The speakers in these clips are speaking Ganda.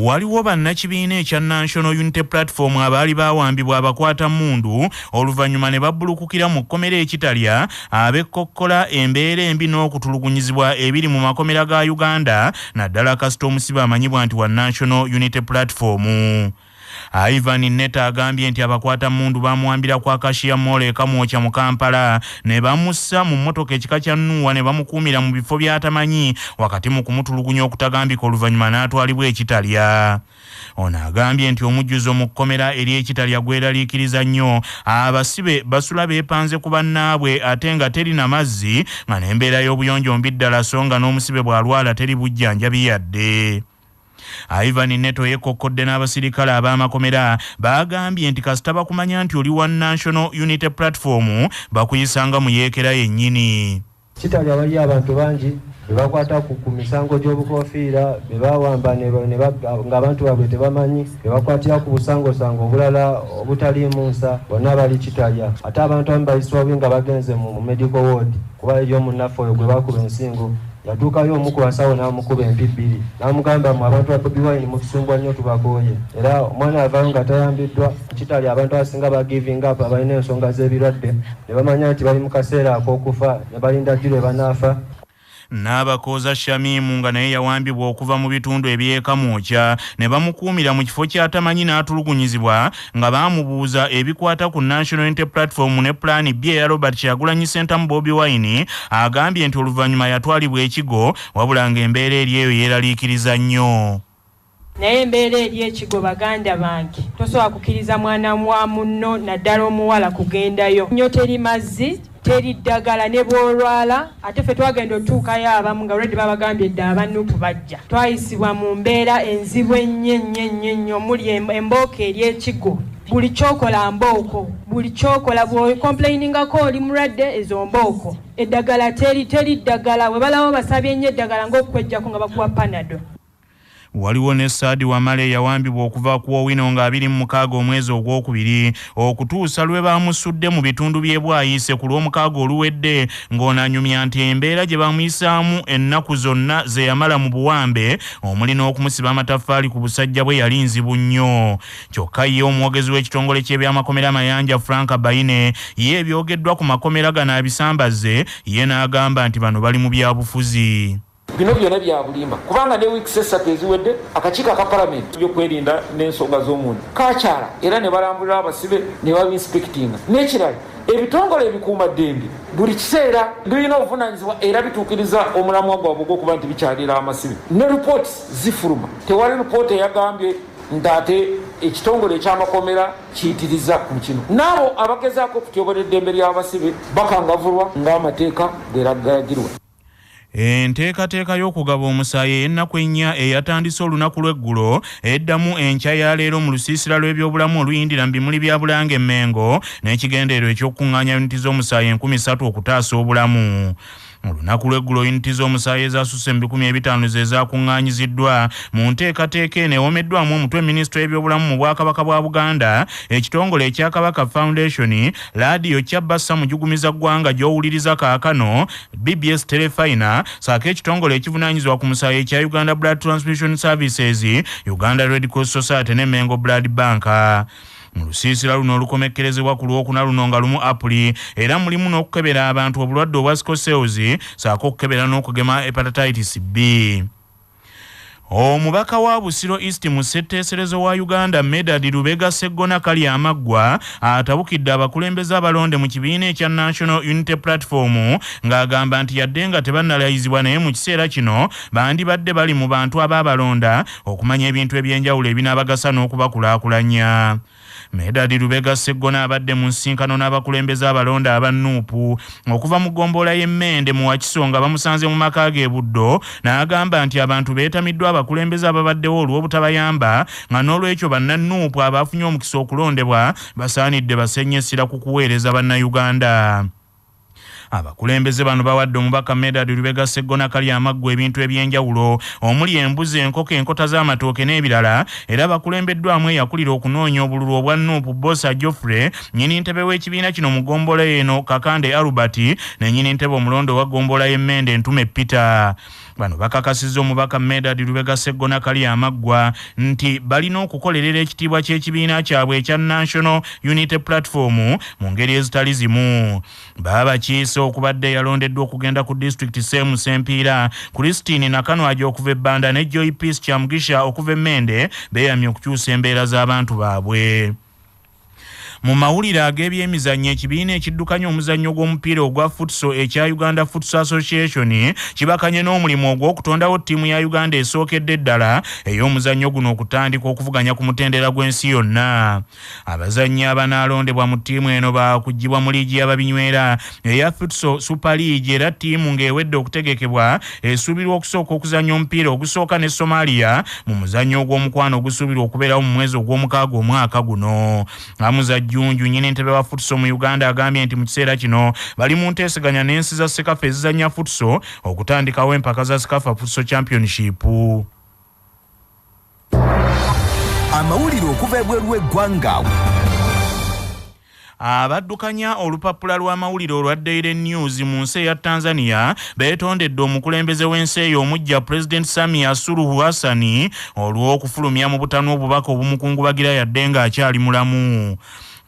Waliwo bannakibiina ekya National Unity Platform abaali bawambibwa abakwata mmundu oluvannyuma ne babbulukukira mu kkomera ekitalya abekkokkola embeera embi n'okutulugunyizibwa ebiri mu makomera ga Uganda, naddala kasita omusibe amanyibwa nti wa National Unity Platform. Ivan Neta agambye nti abakwata mmundu bamuwambira ku Acacia Mall e Kamwokya mu Kampala ne bamussa mu mmotoka ekika kya Nuuwa ne bamukuumira mu bifo by'atamanyi wakati mu kumutulugunya okutagambika, oluvannyuma n'atwalibwa ekitalya. Ono agambye nti omujjuzo mu kkomera ery'ekitalya gweraliikiriza nnyo, abasibe basula beepanze ku bannaabwe ate nga teri na mazzi, nga n'embeera y'obuyonjo mbi ddala, so nga n'omusibe bw'alwala teri bujjanjabi yadde. Ivan Neto yekkokkodde n'abasirikale ab'amakomera bagambye nti kasita bakumanya nti oli wa National Unity Platform, bakuyisanga muyeekera yennyini. Kitalya waliyo abantu bangi bebakwata ku misango gy'obukofiira, bebawamba ng'abantu baabwe tebamanyi, bebakwatira ku busangosango obulala obutaliimu nsa, bonna bali Kitalya. Ate abantu abamu bayisibwa bubi nga bagenze mu medical ward, kuba eri omunnaffe oyo gwe bakuba ensingo, yatuukayo omu ku basawo n'amukuba empi bbiri n'amugamba, "Mu abantu ba Bobi Wine mutusumbwa nnyo, tubakooye." Era omwana avaayo nga tayambiddwa. Kitalya abantu abasinga ba giving up, abalina ensonga z'ebirwadde ne bamanya nti bali mu kaseera ak'okufa ne balinda ddi lwe banaafa. N'abakooza Shamimu nga naye yawambibwa okuva mu bitundu eby'ekamwokya ne bamukuumira mu kifo ky'atamanyi n'atulugunyizibwa nga baamubuuza ebikwata ku National Unity Platform ne Plan B eya Robert Kyagulanyi Ssentamu Bobi Wine, agambye nti oluvannyuma yatwalibwa ekigo, wabula ng'embeera eri eyo yeeraliikiriza nnyo. Naye embeera eri ekigo, baganda bange, tosobola kukkiriza mwana wa munno, naddala omuwala, kugendayo nnyo. Teri mazzi, teri ddagala, ne bw'olwala. Ate ffe twagenda otuukayo abamu nga already babagambye dde aba NUP bajja. Twayisibwa mu mbeera enzibu ennyo ennyo ennyo ennyo, omuli embooko eri ekigo. Buli kyokola mbooko, buli kyokola, bw'ocomplainingako oli mulwadde, ezo mbooko. Eddagala teri, teri ddagala. Bwe balaba basabye ennyo eddagala ng'okukwejjako nga bakuwa Panado. Waliwo ne Saadi Wamala eyawambibwa okuva ku Owino nga 26 omwezi ogwokubiri okutuusa lwe bamusudde mu bitundu by'e Bwayiise ku Lwomukaaga oluwedde, ng'ono anyumya nti embeera gye bamuyisaamu ennaku zonna ze yamala mu buwambe, omuli n'okumusiba amataffaali ku busajja bwe, yali nzibu nnyo. Kyokka ye omwogezi w'ekitongole ky'ebyamakomera Mayanja Frank Baine ye ebyogeddwa ku makomera gano abisambazze, ye n'agamba nti bano bali mu byabufuzi. Bino byonna bya bulimba, kubanga ne wiikisi 3 eziwedde akakiiko aka Palamenti byokwerinda n'ensonga z'omunda kakyala era ne balambulira abasibe ne babainspectinga. N'ekirala, ebitongole ebikuumaddembe buli kiseera birina obuvunanyizibwa era bituukiriza omulamwa gwabwe ogwokuba nti bikyalira amasibe, ne ripooti zifuluma. Tewali ripooti eyagambye nti ate ekitongole ekyamakomera kiyitiriza mu kino. N'abo abagezaako okutyobola eddembe ly'abasibe bakangavulwa ng'amateeka bweragagirwa. Enteekateeka y'okugaba omusaayi ey'ennaku 4 eyatandise olunaku lw'eggulo eddamu enkya ya leero mu lusiisira lw'ebyobulamu oluyindira mu bimuli bya Bulange Emmengo, n'ekigendererwa eky'okukuŋŋaanya yuniti z'omusaayi 3000 okutaasa obulamu. Olunaku lw'eggulo yuniti z'omusaayi ezasusse mu 500 ze zaakuŋŋaanyiziddwa mu nteekateeka eno ewomeddwamu omutwe minisitule y'ebyobulamu mu Bwakabaka bwa Buganda, ekitongole ekya Kabaka Foundation, laadiyo Kyabassa Mujugumiza Ggwanga gy'owuliriza kaakano, BBS Terefayina, saako ekitongole ekivunaanyizibwa ku musaayi ekya Uganda Blood Transfusion Services, Uganda Red Cross Society ne Mengo Blood Bank. Mu lusiisira luno olukomekkerezebwa ku Lwokuna luno nga 1 Apuli, era mulimu n'okukebera abantu obulwadde obwa sickle cells, saako okukebera n'okugema hepatitis B. Omubaka wa Busiro East mu ssetteeserezo wa Uganda, Medard Lubega Seggona Kalyamaggwa, atabukidde abakulembeze abalonde mu kibiina ekya National Unity Platform, ng'agamba nti yadde nga tebannalayizibwa, naye mu kiseera kino bandibadde bali mu bantu abaabalonda okumanya ebintu ebyenjawulo ebinaabagasa n'okubakulaakulanya. Medard Lubega Seggona abadde mu nsisinkano n'abakulembeze abalonda aba NUP okuva mu ggombolola y'Emmende mu Wakiso nga bamusanze mu maka ge Buddo, n'agamba nti abantu beetamiddwa abakulembeze ababaddewo olw'obutabayamba, nga n'olwekyo banna NUP abaafunye omukisa okulondebwa basaanidde basenye essira ku kuweereza Bannayuganda. Abakulembeze bano bawadde omubaka Medard Lubega Sseggona Kalyamaggwa ebintu eby'enjawulo omuli embuzi, enkoko, enkota z'amatooke n'ebirala, era bakulembeddwamu eyakulira okunoonya obululu obwa NUP Bbosa Geoffrey, nnyini ntebe w'ekibiina kino mu ggombolola eno Kakande Albert, ne nnyini ntebe omulondo owa ggombolola y'Emmende Ntume Peter. Bano bakakasizza omubaka Medard Lubega Sseggona Kalyamaggwa nti balina okukolerera ekitiibwa ky'ekibiina kyabwe ekya National Unity Platform mu ngeri ezitali zimu. Baabakiise okubadde eyalondeddwa okugenda ku disitulikiti Sam Ssempiira, Christine Nakanwagi okuva e Bbanda ne Joy Peace Kyamugisha okuva e Mmende beeyamye okukyusa embeera z'abantu baabwe. Mu mawulire ag'ebyemizannyo, ekibiina ekiddukanya omuzannyo gw'omupiira ogwa futsal ekya Uganda Futsal Association kibakanye n'omulimu ogw'okutondawo ttiimu ya Uganda esookedde ddala ey'omuzannyo guno okutandika okuvuganya ku mutendera gw'ensi yonna. Abazannyi abanaalondebwa mu ttiimu eno baakuggyibwa mu liigi y'ababinywera eya Futsal Super League, era ttiimu ng'ewedde okutegekebwa esuubirwa okusooka okuzannya omupiira ogusooka ne Somalia mu muzannyo ogw'omukwano ogusuubirwa okubeerawo mu mwezi ogw'omukaaga omwaka guno. Amuza Jjunju, nnyini ntebe wa futsal mu Uganda, agambye nti mu kiseera kino bali mu nteeseganya n'ensi za CECAFA ezizannya futsal okutandikawo empaka za CECAFA Futsal Championship. Amawulire okuva ebweru w'eggwanga. Abaddukanya olupapula lw'amawulire olwa Daily News mu nsi eya Tanzania beetondedde omukulembeze w'ensi eyo omuggya, President Samia Suluhu Hassan, olw'okufulumya mu butanu obubaka obumukungubagira yadde ng'akyali mulamu.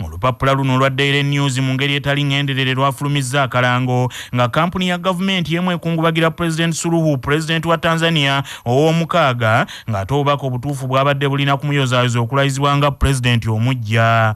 Olupapula luno olwa Daily News mu ngeri etali ŋŋenderere lwafulumizza akalango nga kampuni ya gavumenti emu ekungubagira President Suluhu, pulezidenti wa Tanzania ow'omukaaga, ng'ate obubaka obutuufu bwabadde bulina kumuyozaayoza okulayizibwa nga pulezidenti omuggya.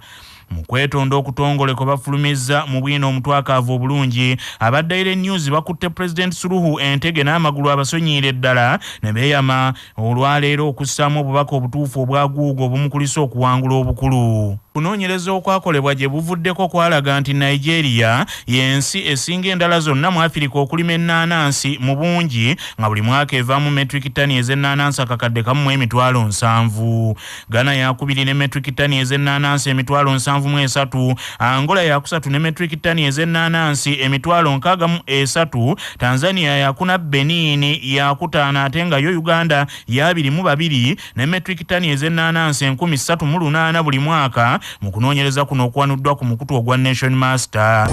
Mu kwetonda okutongole kwe bafulumizza mu bwino omutwakaavu obulungi, aba Daily News bakutte President Suluhu entege n'amagulu abasonyiire ddala ne beeyama olwaleero okussaamu obubaka obutuufu obwaguuga obumukulisa okuwangula obukulu. Kunoonyereza okwakolebwa gye buvuddeko kwalaga nti Nigeria y'ensi esinga endala zonna mu Afirika okulima ennaanansi mu bungi, nga buli mwaka evaamu metric ttani ez'ennaanansi 1,700,000. Ghana yakubiri ne metric ttani ez'ennaanansi 73,000, Angola yakusatu ne metric ttani ez'ennaanansi 63,000, Tanzania yakuna, Benin yakutaano, ate nga yo Uganda ya22 ne metric ttani ez'ennaanansi 3,008 buli mwaka, mu kunoonyereza kuno okuwanuddwa ku mukutu ogwa Nation Master.